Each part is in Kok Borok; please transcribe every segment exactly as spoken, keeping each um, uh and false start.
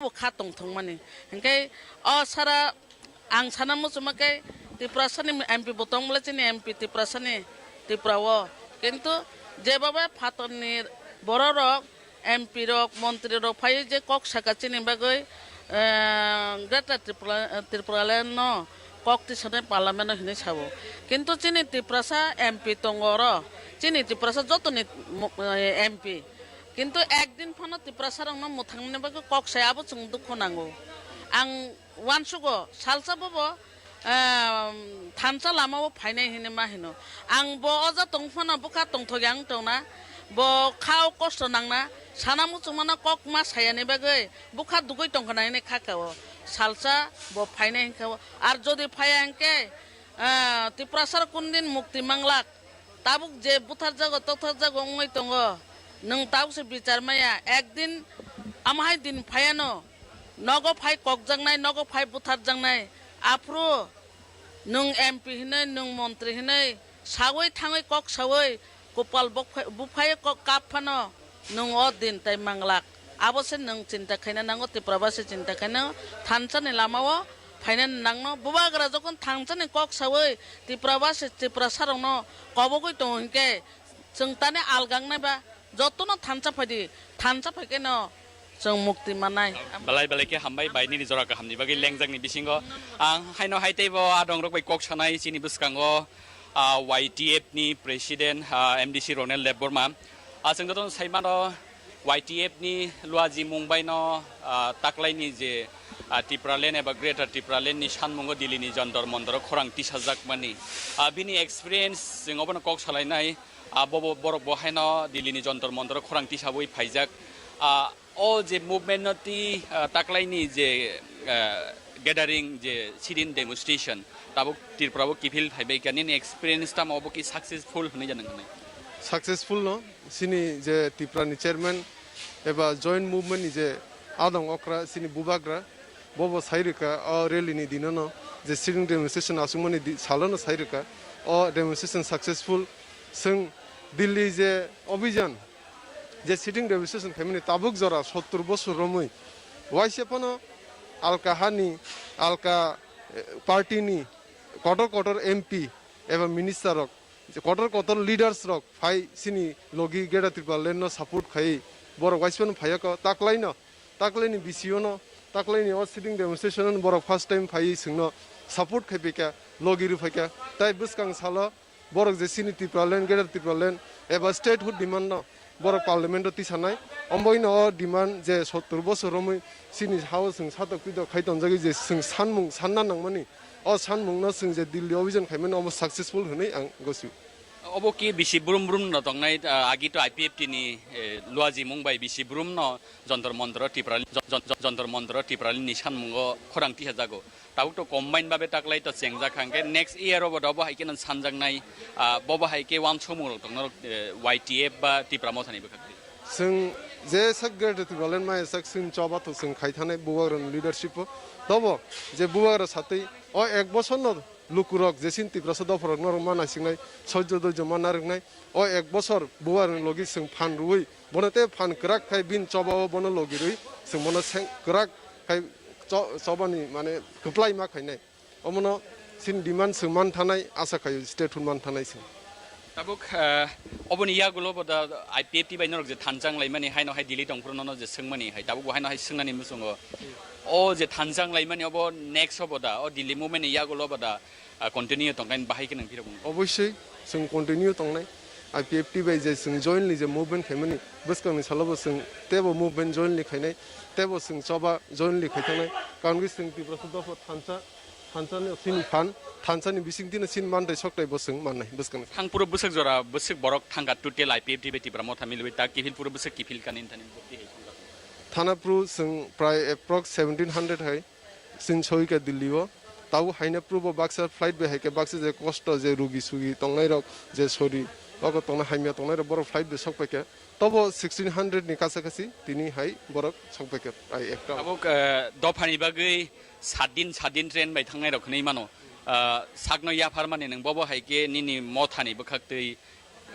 bo kha tongthokmani. Hinkhe o sara ang sana muchuma khe Tiprasani M P bo tong bwle chini M P Tiprasani Tripura o. Kintu jebaba phatarni bororok M P rok, montri rok phai je kok saka chini bagwi, eh, Greater Tripura, Tripura Land no kok tisani Parliament no hinwi sabo. Kintu chini Tiprasa M P tongo oro, chini Tiprasa jotoni mo-, eh, M P. Kintu ekdin phano Tiprasa rokno mwthangmani bagwi kok sai abo chwng dukhu nango. Ang uansugo salsa bobo, ehm, thansa lamao phainai hinwi ma hino. Ang bo oja tong phano bwkha tongthok yang tongna, bo khao kosto nangna, sana muchungmano kok ma sayani bagwi bwkha dugui tongkha nai hinwi kha kao. Salsa bo phainai hinkha o. Ar jodi phaya hinkhe, ah, Tiprasa rok kundin mukti manglak. Tabuk je butharjago, totharjago wngwi tongo, nwng tabuk se bichar maya. Ekdin amahai din phaiano, nogo phai kokjaknai, nogo phai butharjaknai. Aphuru nwng M P hinwi, nwng montri hinwi sawi thangwi kok sawi, kopal bokphai-, buphai kok kap phano, nwng o din tai manglak. Abo se nwng chinta khaina nango, Tiprabasi chinta khaina thansa ni lama o phaina nangno. Bubagra jokon thansa ni kok sawi Tiprabasi, Tiprasa rokno kobogwi tongo hinkhe chwng tani algang nai ba jotono thansa phaidi, thansa phaikhe no chwng mukti manai. Belai belai khe hambai bai nini jora kaham ni bagwi lengjak ni bisingo. Ang haino hai teibo adong rok bai kok sanai chini bwskango, ah, Y T F ni president, ah, M D C Ronel Debbarma. Ah, chwng jotono sai mano, Y T F ni luaji mung bai no, ah, taklai ni je, ah, Tipraland eba Greater Tipraland ni sanmungo Delhi ni Jantar Mantar o khorang tisajak mani. Ah, bini experience chwng obono kok salai nai. Ah, bobo borok bo haino Delhi ni Jantar Mantar o khorang tisawi phaijak. Ah, o je movement no twi, ah, taklai ni je, ah, gathering je sit-in demonstration tabuk Tripura o kiphil phaibai kha, nini experience tamo obo ki successful hwnwi ja nang hwnwi? Successful no, chini je Tripura ni chairman eba joint movement ni je adong okra chini bubagra, bobo sai rwkha o rally ni dino no je sit-in demonstration aswkmani di-, salo no sai rwkha o demonstration successful. Chwng Delhi je obijan je sit-in demonstration khaimani tabuk jora sottur bosor romwi waisa phano alka hani, alka, eh, party ni kotor kotor M P eba minister rok, kotor kotor leaders rok phai chini logi Greater Tipraland no support khai borok waisa phano phaiya kho taklaino, taklaini B C O no, taklaini o sit-in demonstration no borok first time phai chwngno support khai phaikha, logi rw phaikha. Tai bwskang salo borok je chini Tipraland, Greater Tipraland eba statehood demand no borok parliament o tisanai. Omboino o demand je sottur bosor romwi chini hao chwng satok pitok khai tonjagwi je chwng sanmung sanna nangmani, o sanmung no chwng je Delhi obijan khaimani omo successful hwnwi ang gosio. Obo ki bisi brum brum no tongnai, ah, agi to I P F T ni, eh, luaji mung bai bisi brum no Jantar Mantar o Tripura, Jan-, Jan-, Jan-, Jantar Mantar o Tripura ni sanmungo khorang tisajago. Tabuk to combine babe taklai to chengjak hangke next year obo dobo hai khe nang sanjaknai, ah, bobo hai khe uansukmung rok tongna rok, eh, Y T F ba Tipra Motha ni bwkhak di. Chwng je sak Greater Tipraland maya sak chwng choba to chwng khai thanai bubagra ni leadership o. Tobo je bubagra satwi o ek bosor no lukurok je sin Tiprasa dopharok norok ma naisingnai, sojjo dojjo ma narwknai, o ek bosor bubagra ni logi chwng phan rwui bono tei phan kwrak khai bini choba o bono logi rwi chwng bono seng kwrak khai cho-, choba ni mane kwplai ma khainai. Omono sin demand chwng man thanai, asa khaio statehood man thanai chwng. Tabuk, eh, oboni yagulo bo da I P F T bai norok je thanchang laimani haino hai Delhi tongphuru nono je swngmani hai tabuk bo haino hai swngnani muchungo. O je thanchang laimani obo next obo da, o Delhi movement ni yagulo bo da, ah, continue tongkhain bahai khe nang phirok wngkha? Obosoi chwng continue tongnai. I P F T bai je chwng jointly je movement khaimani bwskangni salo bo chwng teibo movement jointly khainai, teibo chwng choba jointly khai thangnai. Karon khe chwng Tiprasa dopha thansa, thansa ni chini phan, thansa ni bising tino chini mantai soktai bo chwng mannai bwskangni. Thangphuru bwswk jora bwswk borok thangkha total I P F T bai Tipra Motha milwi ta kiphil phuru bwswk kiphil kani thani bwkti hai thangkha. Thana phuru chwng prai approx seventeen hundred hai chwng soika Delhi o. Tabuk haina phuru bo baksa flight bai hai khe baksa je kosto je rugi sugi tongnai rok je sori ogo tongna hamya tongnai rok borok flight bai sok paikha. Tobo sixteen hundred ni kasa kasi tini hai borok sok paikha ai ekta. Tabuk, eh, dophani bagwi Saat din, saat din train bai thangnai rok hwnwi mano. Ah, sakno yapharmani nwng bobo hai khe nini mothani bwkhaktwi,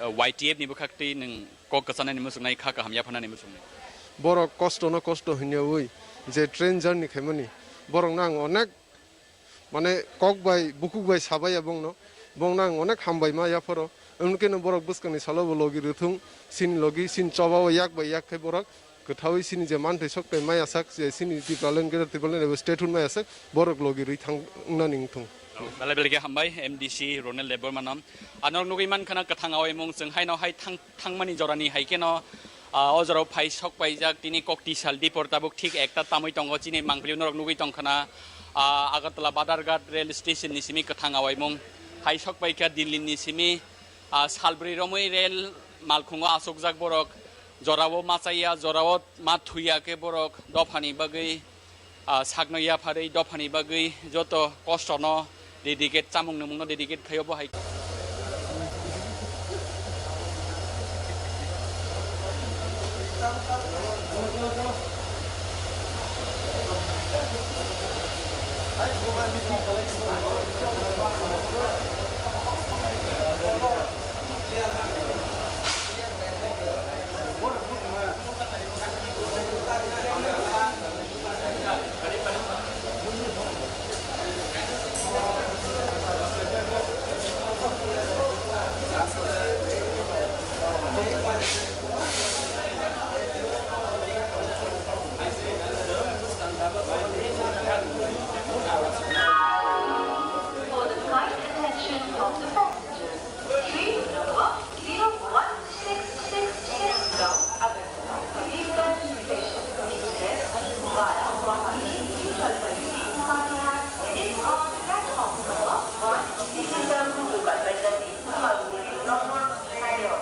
ah, Y T F ni bwkhaktwi nwng kok kwchanani muchungnai, kha kaham yapharnani muchungnai. Borok kosto no kosto hwnyaui Je train journey khaimani, borokno ang onek, mane, kok bai, bukhuk bai sabaiya bongno, bongno ang onek hambai ma yapharo. Wngkhe no borok bwskangni salo bo logi rwthung, sini logi, sini choba o yak bai yak khe borok kwthaui sini je manthai sok tai maya sak, je sini Tipraland, Greater Tipraland abo statehood maya sak, borok logi rwi thang wngnani wngthung. Belai belai khe hambai M D C Ronel Debbarmano. Anorok nugui mankha na kwthang awaimung chwng haino hai thang, thangmani jorani hai kheno, ah, o jorao phai sok paijak tini kok tisal dipor tabuk thik ekta tamui tongo chini mangpili norok nugui tongkha na, ah, Agartala Badharghat rail station ni simi kwthang awaimung hai sok paikha Delhi ni simi, ah, salbrwi romwi rail malkhungo achukjak borok jorao machaya jorao ma thuya khe borok dophani bagwi ah, sakno yapharwi dophani bagwi joto kostono dedicate, chamung nwmungno dedicate khaio bo hai. For the kind attention of the passengers, train number zero one six six six bound Agartala Habibbganj Station Express via Guwahati, New Jalpaiguri, Kamalapur is on platform number one. This is the Guwahati New Jalpaiguri number zero.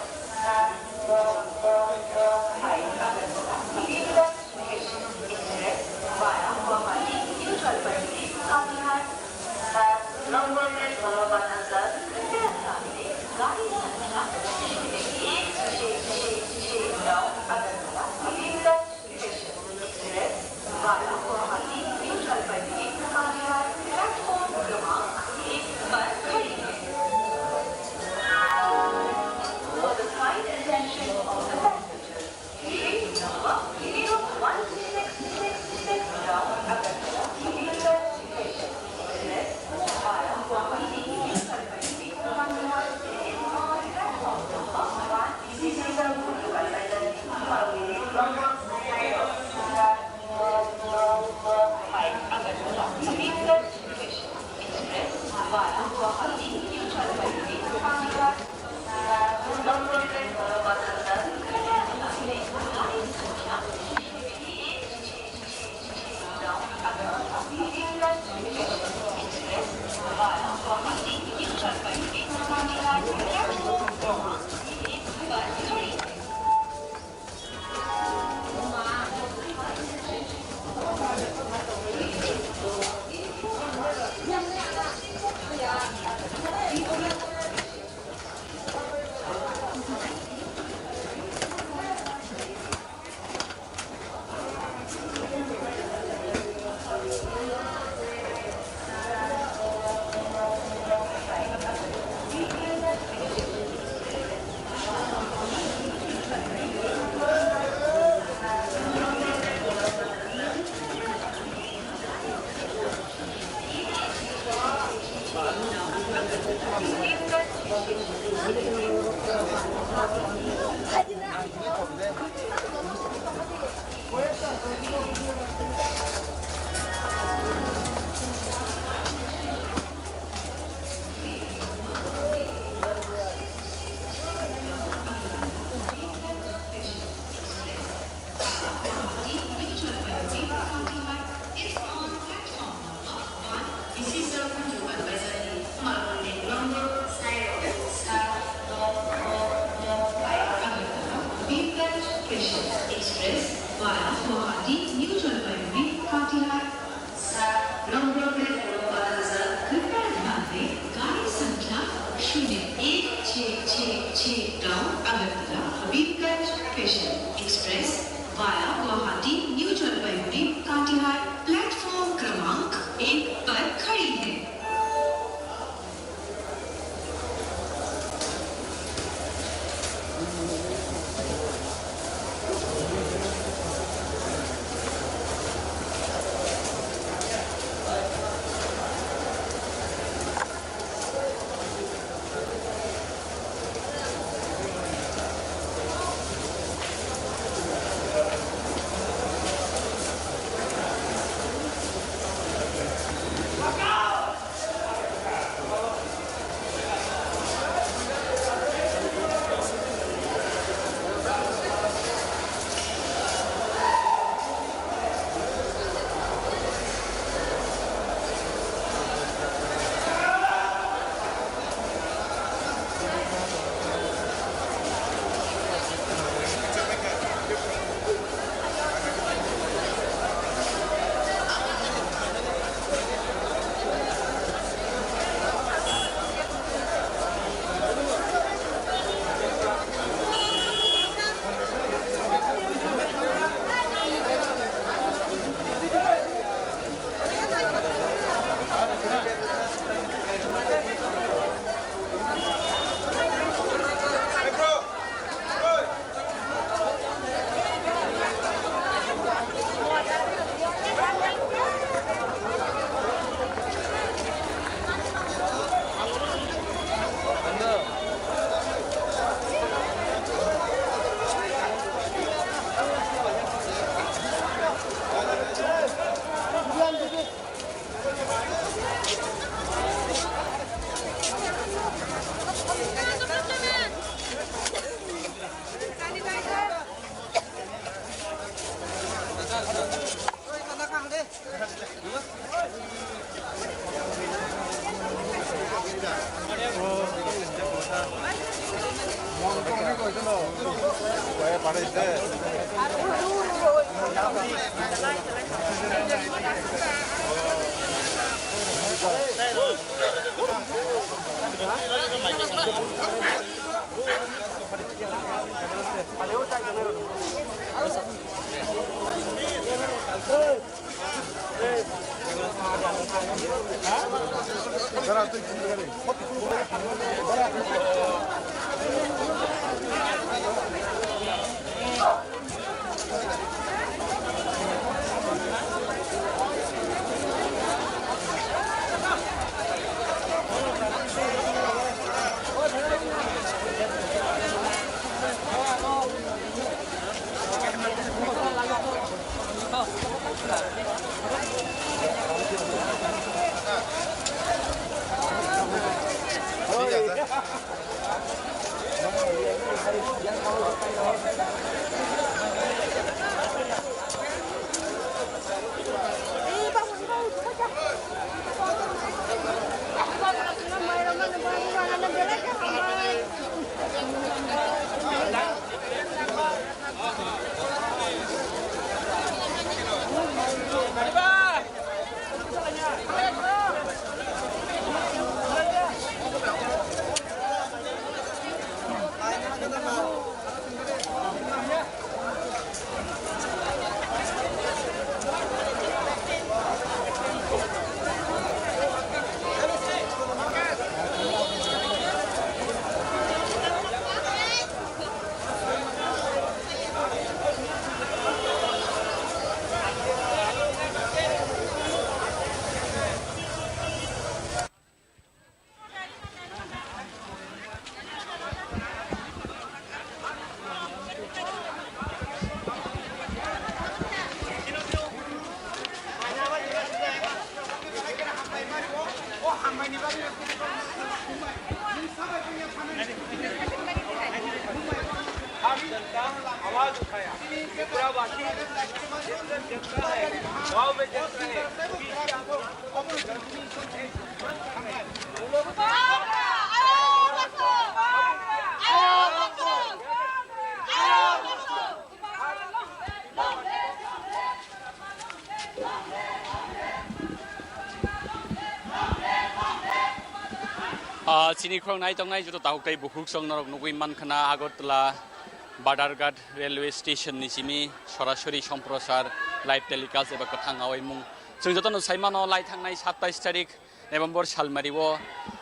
हर जनता आवाज उठाया, त्रिपुरावासी जंतर जंतर जगता है, गांव में जगता है, बीच में आपको Ah, chini khorang nai tongnai joto takhuk tei bukhuk song norok nugui mankha na Agartala Badharghat Railway Station ni simi sorasori somprosar live telecast eba kwthang awaimung. Chwng jotono sai mano lai thangnai satais tarik November salmari o,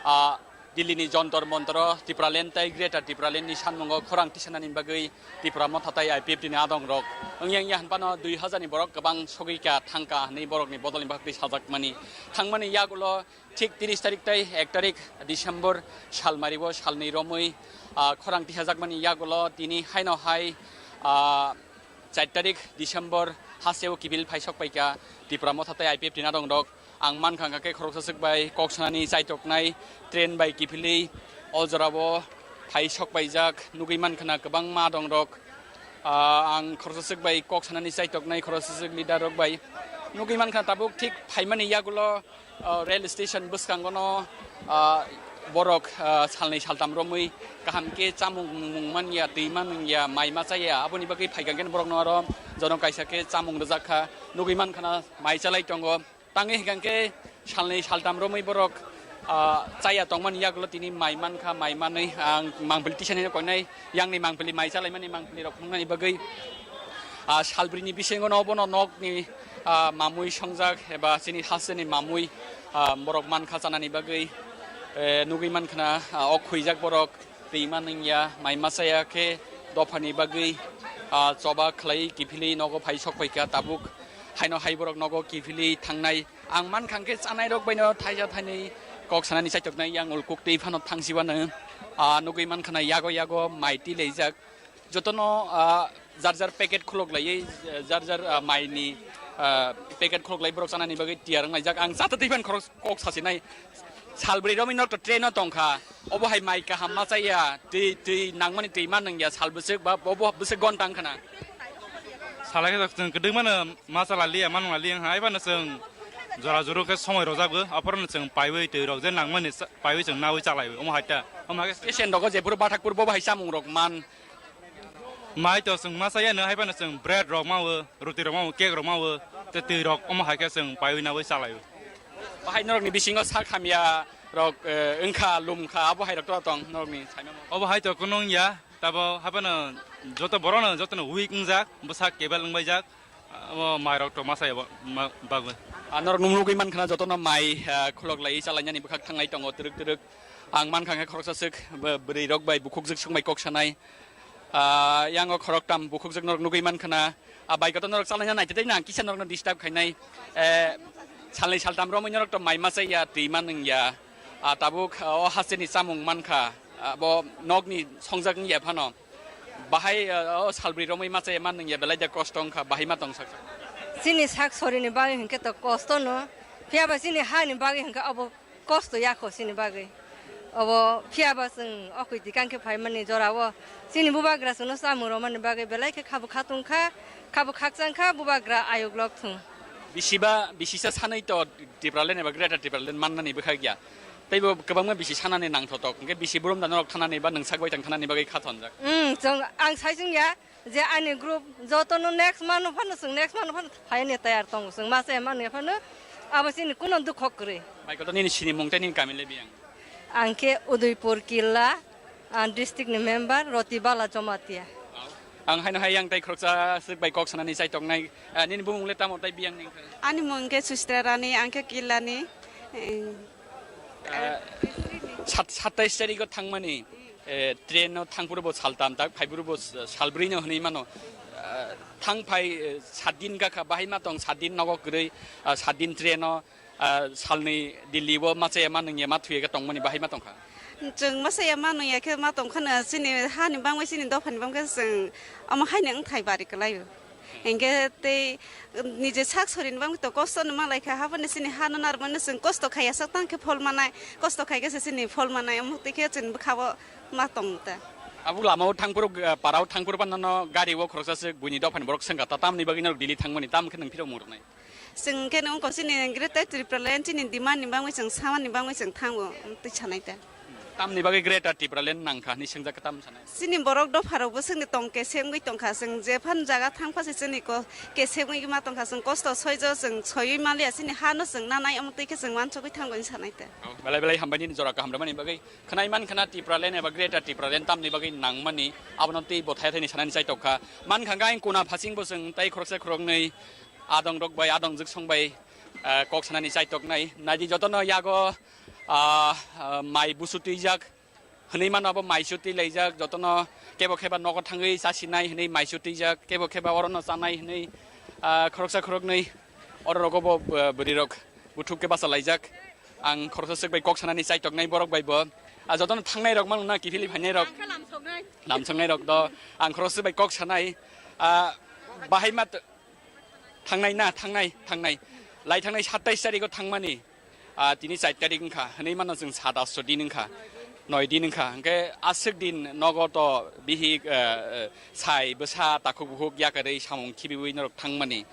ah, Delhi ni Jantar Mantar o Tipraland tei Greater Tipraland ni sanmung o khorang tisanani bagwi Tipra Motha tei I P F T ni adong rok wngya wngya hinphano dui hazar ni borok kwbang sogwi kha thangkha hinwi borok ni bodol ni bagwi sajakmani. Thangmani yagulo thik tris tarik tei ek tarik December salmari o salnwi romwi, ah, khorang tisajakmani yagulo tini haino hai, ah, char tarik December hasteo kiphil phai sok paikha Tipra Motha tei I P F T ni adong rok. Ang mankha hwnkha khe khoroksa swk bai kok sanani chaitoknai train bai kiphilwi o jorao phai sok paijak nugui mankha na kwbangma adong rok. Ah, ang khoroksa swk bai kok sanani chaitoknai khoroksa swk leader rok bai nugui mankha tabuk thik phaimani yagulo, ah, rail station bwskango no, ah, borok, ah, salnwi saltam romwi kaham khe chamung mung manya, twi manung ya, mai ma chaya, aboni bagwi phaikha khe borok no aro jono kaisa khe chamung rwjak kha, nugui mankha na mai chalai tongo. Tangwi hwnkha khe salnwi saltam romwi borok, ah, chaya tongmani yagulo tini mai mankha, mai manwi ang mangpili tisani koinai yangni mangpili mai chalaimani mangpili rok phunuknani bagwi, ah, salbrini bisingo no bono nokni, ah, mamwi songjak eba chini hasteni mamwi, ah, borok mankha chanani bagwi, eh, nugwi mankha na, ah, o khwijak borok. Twi manwngya, mai machaya khe dophani bagwi, ah, choba khlai kiphilwi nogo phai sok phaikha tabuk. Haino hai borok nogo kiphilwi thangnai. Ang mankha khe chanai rok baino thaisa thainwi kok sanani chaitoknai yang ulkuk twi phano thangsiwano, ah, nugwi mankha na yago yago mai twi laijak. Jotono, ah, jar jar packet khulok laiwi, jar jar, ah, mai ni, ah, packet khulok lai borok chanani bagwi tiyar wng laijak. Ang chata twi phano khorok kok sasinai. Salbrwi romwi nok to train o tongkha. Obo hai mai kaham ma chaya. Twi, twi nangmani twi ma nangya sal bwswk ba, obo bwswk gon tang khna. Salai khe chwng kwdwkmano ma chalaliya, ma nunglaliya wngkha, haiphano chwng jora joro khe somoi rwjagwi, aphorono chwng paiwi twi rok je nangmani cha-, paiwi chwng nawi chalaiwi, omo hai ta, omo hai khe. Patient rogo jephuru bathakpur bo bahai chamung rok man. Mai to chwng ma chaya no, haiphano chwng bread rok mawo, roti rok mawo, cake rok mawo, tei twi rok omo hai khe chwng paiwi nawi chalaiwi. Bahai norokni bisingo sak hamya rok, eh, wngkha, lumkha, abo hai rok to tong norokni saimano. Obo hai to kunu wngya. Tabo haphano joto borokno jotono weak wngjak, bwsak kebel wngbaijak, abo mairok tongma sai abo ma-, bagwi. Ah, norok nung nugwi mankha na jotono mai, ah, khulok lai chalainani bwkhak thanglai tongo twrwk twrwk. Ang mankha khe khoroksa swk bw-, bwrwi rok bai bukhukjwk swk bai kok sanai. Ah, yango khoroktam bukhukjwk norok nugwi mankha na. Ah, bai kotor norok chalaina naitwi tei nang kisa norokno disturb khainai. Eh, salnwi saltam romwi norok to mai masa ya, twi man wngya. Ah, tabuk, ah, o hasteni chamung mankha. Ah, bo nokni songjak wngya phano. Bahai, ah, o salbri romwi masa ya man wngya, belai de kosto wngkha, bahai ma tong sak. Chini sak sorini bagwi hinkhe to kosto no. Phiya ba chini hani bagwi hinkhe abo kosto yakho chini bagwi. Obo phiya ba chwng o kwi tikang khe phaimani jorao chini bubagra chwngno chamung rwmani bagwi belai khe kha bwkha tongkha, kha bwkhak changkha bubagra ayuk lok thung. Bisiba, bisisa sanwi to Tipraland eba Greater Tipraland mannani bwkhak ya. Teibo kwbangma bisi sanani nangthotok, hwnkhe bisi burum da norok thanani ba nwng sak baithang thanani bagwi kha thonjak. Hmm, chwng, ang sai chwngya, je ani group jotono next mano phano chwng next mano phano phaini tayar tongo chwng masa mano phano abo chini kuno dukho kwrwi. Bai kotor nini sinimung tei nini kami le biyang? Ang khe Udaipur Killa, ah, district ni member Roti Bala Jomatia. Ang haino hai yang tai khoroksa swk bai kok sanani chai tongnai, ah, nini bumung le tamo tai biyang ning kha? Ani mung khe Sustra Rani, ang khe Killani. Eh, Ah, sat-, satais tarikh o thangmani. Eh, train no thangphuru bo saltam tak, phaiphuru bo s-, salbrwi no hwnwi mano. Ah, thang phai, eh, sat din gakha, bahai ma tong sat din nogo kwrwi, ah, sat din train no, ah, salnwi Delhi o ma chaya ma nungya ma thuya khe tongmani bahai ma tongkha. Chwng ma chaya ma nungya khe ma tongkhano chini hani bangwi chini dophani bangkhe chwng omo haino wngthai bari kwlaio. Hinkhe tei nije sak sorini bangwi to kosto no manlai kha, haphano chini ha no narwkmano chwng kosto khaiya sak tang khe phol manai, kosto khai khe se chini phol manai, omo twi khe chwng bwkha o ma tong ta. Abo lama o thangphuru, eh, para o thangphuru phano no gari o khoroksa se buini dophani borok swngkha ta, tamni bagwi norok Delhi thangmani, tamo khe nwng phirok mung rwnai? Chwng khe nwng kok chini Greater Tipraland chini demand ni bangwi chwng samani bangwi chwng thango, twi sanai ta. Tamni bagwi Greater Tipraland nangkha hwnwi swngjak khe tamo sanai? Chini borok dopha rok bo chwngni tong kesem wngwi tongkha, chwng jephano jaga thangpha se chwngni ko-, kesem wngwi ma tongkha, chwng kosto soijo chwng soiwi manliya, chini ha no chwng nanai, omo twi khe chwng wansugwi thango hwnwi sanai ta. Oh, belai belai hambai nini jora kaham rwmani bagwi. Khwnai mankha na Tipraland eba Greater Tipraland tamni bagwi nangmani, abono tei bo thaya thani sanani chai tongkha. Mankha khe ang kuna phasing bo chwng tei khoroksa khoroknwi adong rok bai, adong jwksong bai, ah, kok sanani chai toknai. Naidi jotono yago, ah, ah, mai busu twijak. Hwnwi mano abo mai su twi laijak, jotono kebo kheba nogo thangwi chasinai hwnwi mai su twijak, kebo kheba orono chanai hwnwi, ah, khoroksa khoroknwi oro rogo bo, ah, bwrwi rok buthuk khe bacha laijak. Ang khoroksa swk bai kok sanani chai toknai borok bai bo. Ah, jotono thangnai rok mano na kiphilwi phainai rok. Ang khe lamsoknai. Lamsoknai rok do ang khoroksa swk bai kok sanai. Ah, bahai ma t-, thangnai na, thangnai, thangnai. Lai thangnai satais tarikh o thangmani. Ah, tini char tarik wngkha, hwnwi mano chwng sat asto din wngkha, noi din wngkha. Hwnkhe aswk din nogo to bihik, eh, eh, sai bwsa takhuk bukhuk yakarwi samung khibiwi norok thangmani.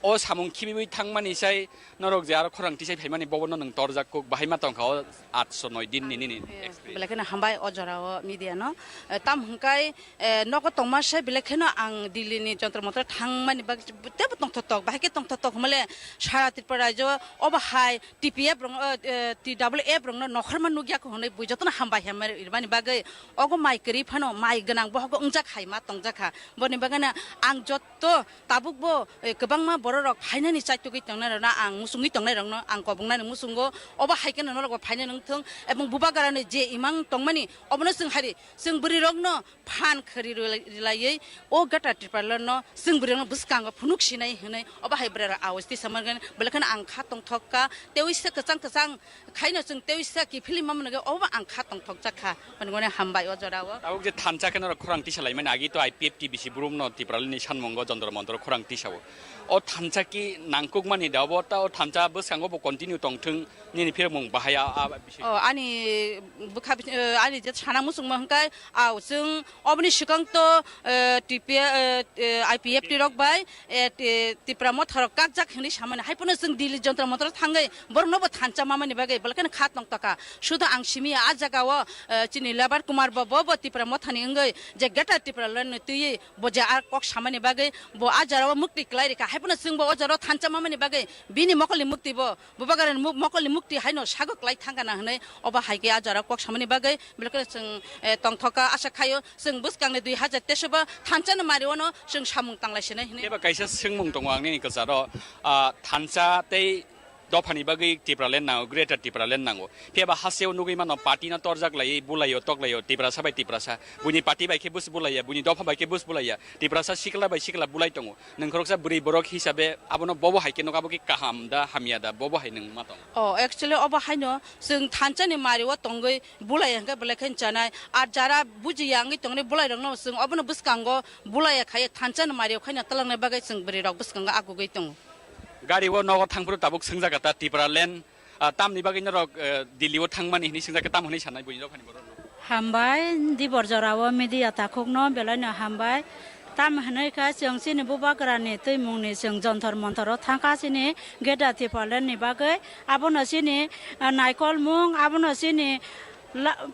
O samung khibiwi thangmani sai norok je aro khorang tisai phaimani bobono nwng torjak kuk bahai ma tongkha o atso noi din ni nini experience. Belai kheno hambai o jora o media no. Eh, tam hwnkhe Eh, nogo tongma se belai kheno ang Delhi ni Jantar Mantar thangmani bagwi teibo tongthotok, bahai khe tongthotok hwnmale sara Tripura rajyo obo hai T P F rok, eh, T W F rokno nokhorma nukya kho hwnwi bui jotono hambai hambai rwmani bagwi ogo mai kwrwi phano mai gwnang bohogo wngjak hai ma tongjak kha. Boni bagwino ang jotto tabukbo, eh, kwbangma bororok phainani chaitugwi tongnairokno ang muchungwi tongnairokno ang kobongnani muchungo. Obo hai kheno norokbo phainani wngthung ebong bubagrani je imang tongmani obono chwng hari chwng bwrwirokno phan khwrwi rwlai-, rwlaiwi o Greater Tipraland no chwng bwrwirokno bwskango phunuk sinai hwnwi obo hai bwrwirok awai twi samargani belai kheno ang kha tongthok kha, teiwi se kwchang kwchang khaino chwng teiwi se kiphilwi ma mwnwi obo ang kha tongthok jak kha, hwnwi hambai o jora o. Tabuk je thansa khe norok khorang tisa laimani agi to I P F T B C burum no Tipraland ni sanmungo Jantar Mantar o khorang tisa o. O than- Thansa ki nangkukmani da, obo ta o thansa bwskango bo continue tongthwng, nini phirmung bahai a, a bising. O, ani bwkha, eh, ani je sana muchungma hwnkhe, a, chwng oboni swkang to, eh, T P, eh, eh, I P F T rok bai, eh, T-, Tipra motha rok kakjak hinwi samani. Hai phano chwng Delhi Jantar Mantar thangwi borokno bo thansa mamani bagwi, belai kheno kha tong taka. Sudo ang simi a jaga o, eh, chini Lebar Kumar bo, bo, bo Tipra mothani wngwi je Greater Tipraland ni twiwi bo je a kok samani bagwi bo a jora o mukti kwlai rikha. Hai phano chwng bo o jora o thansa mamani bagwi bini mokolni mukti bo, Bubagrani mu-, mokolni mukti haino sago kwlai thangkha na hinwi obo hai khe a jora kok samani bagwi belai kheno chwng, eh, tongthokha. Asa khaio chwng bwskangni dui hajar teis o bo thansa ni mari o no chwng samung tanglai sinai hinwi. Kebo kaisa swngmung tongo ang nini kwcharo, ah, thansa tei dophani bagwi Tipraland nango, Greater Tipraland nango. Phiya ba hasteo nugwi mano, party no torjak laiwi, bulaio, toklaio, Tiprasa bai Tiprasa. Buini party bai khe bus bulaiya, buini dopha bai khe bus bulaiya. Tiprasa sikla bai sikla bulai tongo. Nwng khoroksa bwrwi borok hisabe abono bobo hai khe nuk, abo khe kaham da, hamya da, bobo hai nwng ma tong? Oh, actually, obo haino chwng thansa ni mari o tongwi bulai hwnkhe belai khe chanai. Ar jara bujiya wngwi tongnai bulai rokno chwng obono bwskango bulaiya khai thansa ni mari o khaina twlangnai bagwi chwng bwrwi rok bwskango agugwi tongo. Gari o nogo thangphuru tabuk swngjak ta Tipraland, ah, tamni bagwi norok, eh, Delhi o thangmani hinwi swngjak khe, tamo hinwi sanai buini dophani borok no? Hambai, dibor jora o media takhuk no belai no hambai. Tamo hinwi kha chwng chini Bubagra ni twimung ni chwng Jantar Mantar o thangkha chini Greater Tipraland ni bagwi. Abono chini, ah, naikolmung, abono chini la-,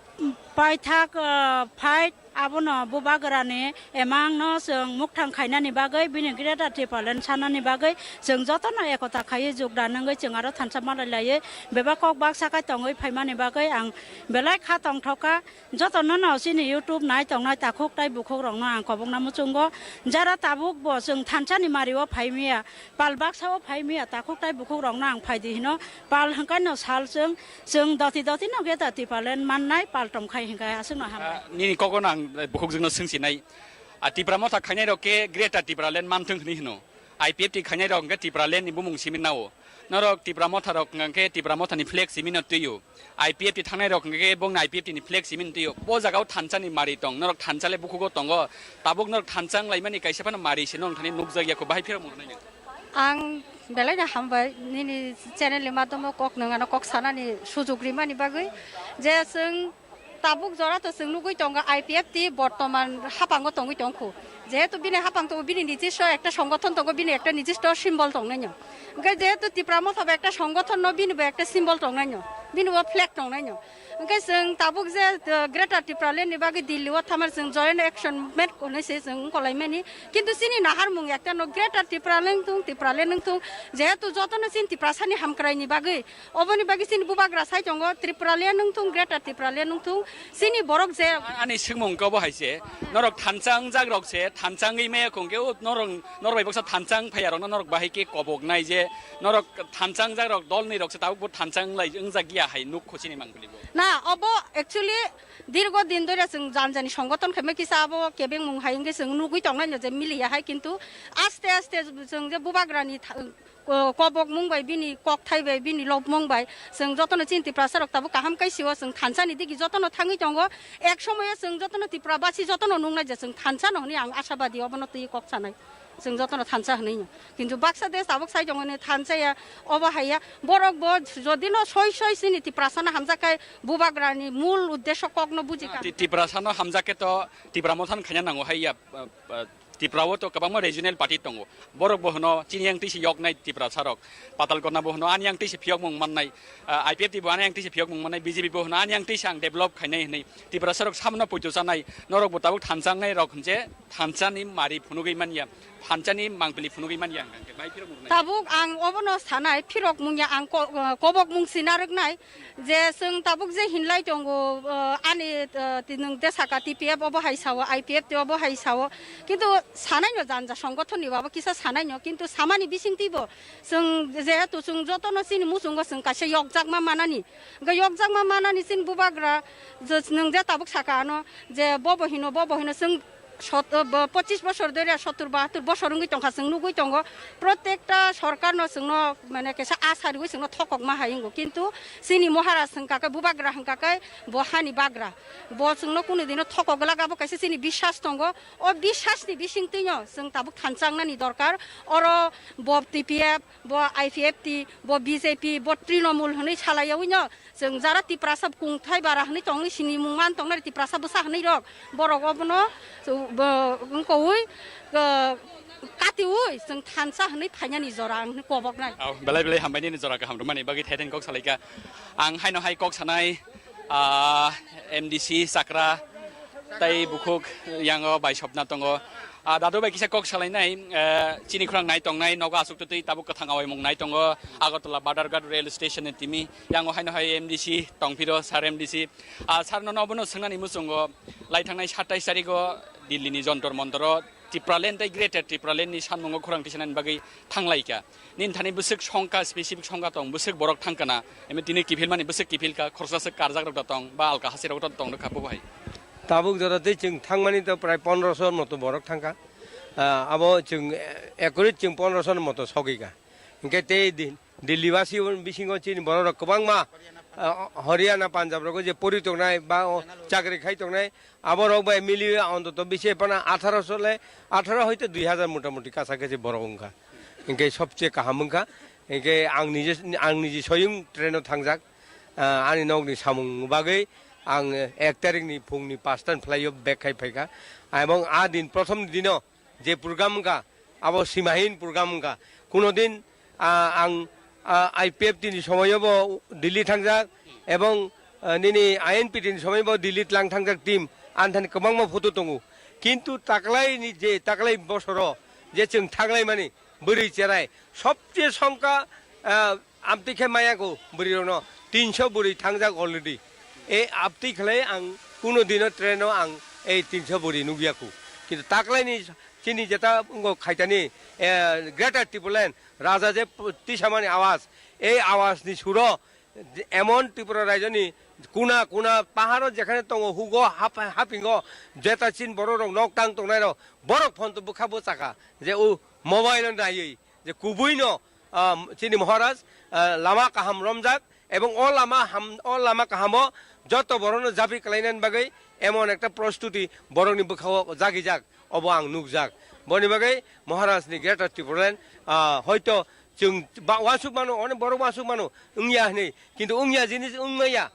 paithak, ah, fight, abono Bubagrani emangno chwng mukthang khainani bagwi, bini Greater Tipraland sanani bagwi chwng jotono ekota khaiwi jukdan wngwi chwng aro thansa malai laiwi bebak kok baksa khai tongwi phaimani bagwi ang belai kha tongthokha. Jotono no chini YouTube nai tongnai takhuk tai bukhuk rokno ang kobokna muchungo, jara tabuk bo chwng thansani mario phaimia, pal baksa o phaimia, takhuk tai bukhuk rokno ang phaidi hino, pal hwnkhe no sal chwng, chwng doti doti no Greater Tipraland mannai pal tongkhai hwnkhe aswkno hambai. Ah, nini kogono ang, eh, bukhukjwkno swngsinai. Ah, Tipra Motha khainai rok khe Greater Tipraland manthwng hwnwi hwno. I P F T khainai rok hwnkhe Tipraland ni bumung simi nao. Norok Tipra Motha rok hwnkhe Tipra Motha ni flag simi no twiyo. I P F T thangnai rok hwnkhe bongni I P F T ni flag simi no twiyo. Bo jaga o thansa ni mari tong. Norok thansa le bukhugo tongo. Tabuk norok thansa wng laimani kaisa phano mari se norok thani nukjak ya kho, bahai phirok mung nai nang. Ang belai no hambai nini channel ni madhomo kok nwng ano kok sanani sujug rimani bagwi, je chwng tabuk jora to chwng nugwi tongo I P F T bortoman hapango tongwi tongkhu, jehetu bini hapang tongo, bini nijisto ekta songothon tongo, bini ekta nijisto symbol tongnaino, hwnkhe jehetu Tipra Motha bo ekta songothon no, bini bo ekta symbol tongnaino, bini bo flag tongnaino. Hwnkhe chwng tabuk je, uh, Greater Tipraland ni bagwi Delhi o thamar chwng joint action movement hwnwi se chwng wngkolaimani. Kintu chini naharmung ekta no Greater Tipraland wngthung, Tipraland wngthung, jehetu jotono chini Tiprasa ni hamkrai ni bagwi, oboni bagwi chini bubagra sai tongo, Tipraland wngthung, Greater Tipraland wngthung, chini borok je. A-, ani swngmung khe obo hai se, norok thansa wngjak rok se, thansa wngwi maya khong khe, o norok, norok bai baksa thansa wng phaiya rokno norok bahai khe kobok nai je, norok thansa wngjak rok dol ni rok se tabuk bo thansa wnglai wngjak ya hai nuk kho chini mangpili bo. Na, obo actually dirgo din dore chwng janjani songothon khaima kisa abo kebengmung hai wngkhe chwng nugwi tongnaino je miliya hai, kintu aste aste chwng je bubagrani tha-, ko-, kobokmung bai, bini kokthai bai, bini lobmung bai chwng jotono chini Tiprasa rok tabuk kaham khe sio, chwng thansani digi jotono thangwi tongo. Ek somoyo chwng jotono Tipra basi jotono nuknai je chwng thansano hwnwi ang ashabadi, obono twi kok sanai. Chwng jotono thansa hwnwi no. Kintu baksa de tabuk sai tongoni thansa ya, obo hai ya. Borok bo jodi no soi soi chini Tiprasa no hamjak khai bubagra ni mul uddesho kok no buji kha. Ti-, Tiprasa no hamjak khe to Tipra Motha no khaina nango hai ya, ah, ah, Tipra o to kwbangma regional party tongo. Borok bo hwno chini yang twi se yok nai Tiprasa rok. Patal Kona bo hwno ani yang twi se phiyok mung mannai. Ah, I P F T bo ani yang twi se phiyok mung mannai. B J P bo hwno ani yang twi se ang develop khainai hwnwi. Tiprasa rok samno poito chanai. Norok bo tabuk thansa wngnai rok hwnje. Thansa ni mari phunugwi manya, thansa ni mangpili phunugwi manya hwnkha khe bai phirok mung nai. Tabuk ang obono sanai, phirok mungya ang ko-, kobok mung sinarwk nai, je chwng tabuk je hinlai tongo, uh, ani, uh, ti-, nwng de saka T P F obo hai sao, I P F T obo hai sao, kintu sanai no janja songothon ni babo kisa sanai no, kintu samani bising twi bo chwng jehetu chwng jotono chini muchungo chwng kaisa yokjakma manani, hwnkhe yokjakma manani chini bubagra je nwng je tabuk saka ano je bobo hino, bobo hino chwng Sot-, bo pochis bosor dhori, sottur bahattur bosor wngwi tongkha, chwng nugwi tongo. Protekta sorkarno chwngno, mane, kisa asa rwgwi chwngno thokokma hai wngo. Kintu chini Maharaj hwnkha khe, bubagra hwnkha khe, bo hani bagra. Bo chwngno kunu dino thokok glak, abo kaisa chini biswas tongo. O biswasni bisingtwino chwng tabuk thansa wngnani dorkar. Oro bo T P F, bo I P F T, bo B J P, bo Trinamool hwnwi salaiyawi no chwng jara Tiprasa kungthai bara hwnwi tongwi sini mung man tongnai Tiprasa bwsa hwnwi rok borok obono, bo wngkoi, eh, katiwi chwng thansa hwnwi phainani jora ang hwnwi koboknai. Au, belai belai hambai nini jora kaham rwmani bagwi thaithani kok salaikha. Ang haino hai kok sanai, ah, M D C Chakra, tai bukhuk yango bai sopna tongo. Ah, dadu bai kisa kok salainai, eh, chini khorang nai tongnai, nogo aswk twtwi tabuk kwthang awaimung nai tongo, Agartala Badharghat rail station ni timi, yango haino hai M D C tongphiro, sir M D C. Ah, sir, nono abono swngnani muchungo, lai thangnai satais tarigo Delhi ni Jontor Montoro Tipraland tai Greater Tipraland ni sanmungo khorang tisanani bagwi thanglaikha. Nini thani bwswk songkha, specific songkha tong, bwswk borok thangkha na, emi tini kiphilmani bwswk kiphilkha, khoroksa swk karjak rok da tong, ba alka hasi rok da tong rwkha, bo hai. Tabuk jora tei chwng thangmani to prai pondroso moto borok thangkha. Ah, abo chwng, eh, accurate chwng pondroso moto sogika. Hinkhe tei di-, Delhi basi bisingo chini borok rok kwbangma, ah, Haryana, Punjab rogo je pori tongnai ba o chakri khai tongnai, abo rok bai miliwi ontoto bisi phano atharo sole, atharo hoite dui hazar motamuti kacha kachi borok wngkha. Hinkhe sobche kaham wngkha. Hinkhe ang nije, ang nije soyung traino thangjak. Ah, ani nokni samung bagwi ang ek tarikni phungni pasta ni phlaio bag khai phaikha. Ebong a din, prothom dino je program wngkha, abo simahin program wngkha. Kuno din, ah, ang, ah, I P F T ni somoio bo Delhi thangjak, ebong, ah, nini I N P T ni somoio bo Delhi tlang thangjak team, ani thani kwbangma photo tongo. Kintu taklaini je taklai bosoro je chwng thanglaimani bwrwi cherai sobche songkha, ah, Amtwi khe maya ko bwrwi rokno tinso bwrwi thangjak already. E amtwi khlai ang kuno dino traino ang ei tinso bwrwi nukya ko. Kintu taklaini chini jeta wngkha khaitani, eh, Greater Tipraland, Raja je tisamani awas, ei awasni suro emon Tripura rajyoni kuna kuna paharo jekhane tongo hugo hap-, hapingo jeta chin borok rok nok tang tongnai rok borok phone to bwkha bwchaka je o mobile no naiwi je kubui no, ah, chini Maharaj, ah, lama kaham romjak, ebong o lama ham, o lama kahamo joto borokno jabi kalainani bagwi emon ekta prostuti borokni bwkhao jagijak, obo ang nukjak. Boni bagwi Maharaj ni Greater Tipraland, ah, hoito chwng ba-, uansuk mano, onek borok uansuk mano, wngya hinwi, kintu wngya jinis wngmaya.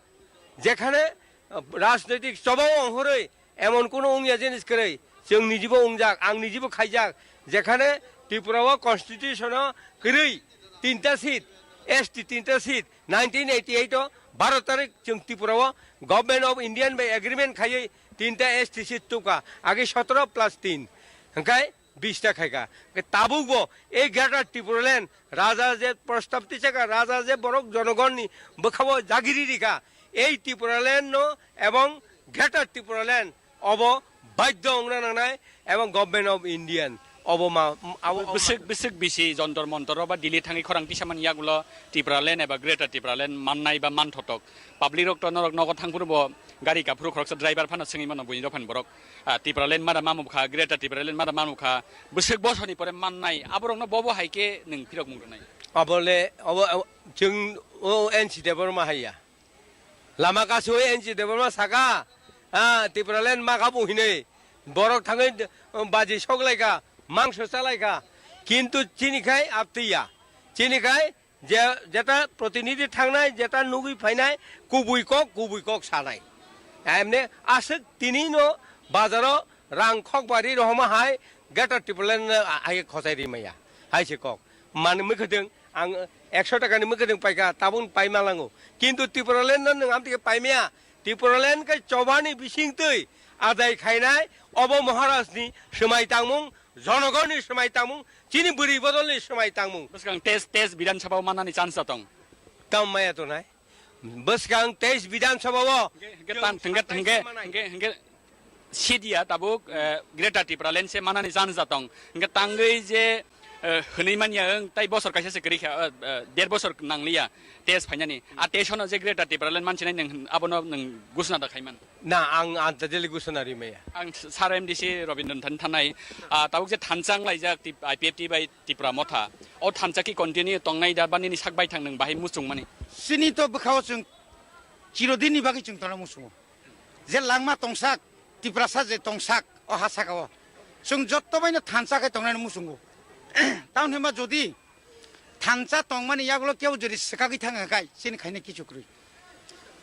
Jekhane, ah, rajnoitik chobao ongkhorwi emon kuno wngya jinis kwrwi, chwng nijibo wngjak, ang nijibo khaijak, jekhane Tripura o constitution o kwrwi tinta seat, S T tinta seat, nineteen eighty eight o baro tarik chwng Tripura o Government of Indian bai agreement khaiwi tinta S T seat tubkha, age sotoro plus tin, hwnkhe bista khaikha. Hwnkhe tabukbo ei Greater Tipraland Raja je prostab tisakha, Raja je borok jonogonni bwkhao jagiri rikha, ei Tipraland no ebong Greater Tipraland obo baidhyo wngna nangnai, ebong Government of Indian obo ma, abo, abo bwswk, bwswk bisi Jontor Montor o ba Delhi thangwi khorang tisamani yagulo Tipraland eba Greater Tipraland mannai ba manthotok. Public rok to norok nogo thangphuru bo gari kaphuru khoroksa driver phano swngwi mano buini dophani borok, ah, Tipraland mada mamukha, Greater Tipraland mada mamukha, bwswk bosoni pore mannai, aborokno bobo hai khe nwng phirok mung rwnai? Abole, abo, abo, chwng o N C Debbarma haiya. Lama kasu N C Debbarma saka, ah, Tipraland makha bo hinwi. Borok thangwi, um, baji soklaikha, mangso chalaikha. Kintu chini khai aptwi ya. Chini khai je, jeta protinidhi thangnai, jeta nugwi phainai, kubui kok, kubui kok sanai. Emne aswk tini no bazaro rang khokbari rohoma hai Greater Tipraland no hai khosai rimaya. Hai se kok. Mani mwkhwtwng ang ekso taka ni mwkhwtwng paikha, tabuk pai malango. Kintu Tipraland no nwng amtwi khe paimaya. Tipraland khe chobani bisingtwi adai khainai, obo Maharaj ni swmai tangmung, jonogoni swmai tangmung, chini bwrwi bodol ni swmai tangmung. Bwskang teis, teis Bidhan Sabha o mannani chance tong. Tamo maya tongnai. Bwskang teis Bidhan Sabha o. Hingke, hingke tang, hingke, hingke, hingke, hingke seat ya tabuk, eh, Greater Tipraland se mannani chance tong. Hingke tangwi je, Eh, hwnwi manya, ang tai bosor kaisa se kwrwi kha, eh, eh, der bosor nangliya test phainani. A test hono je Greater Tipraland mansinai nwng abono nwng gusna da khaiman. Na, ang anta jeli gusna rimaya. Ang Sir M D C Robindran Thani thanai, ah, tabuk je thansa wnglaijak Tip-, I P F T bai Tipra Motha. O thansa ki continue tongnai da ba nini sak baithang nwng bahai muchungmani? Chini to bwkhao chwng chirodinni bagwi chwng tongna muchungo. Je langma tongsak, Tiprasa je tongsak, o ha saka o. Chwng jotto baino thansa khe tongnani muchungo. Tamoni hwnba jodi thansa tongmani yagulo kebo jodi swkagwi thangkha khai, chini khaina kichu kwrwi.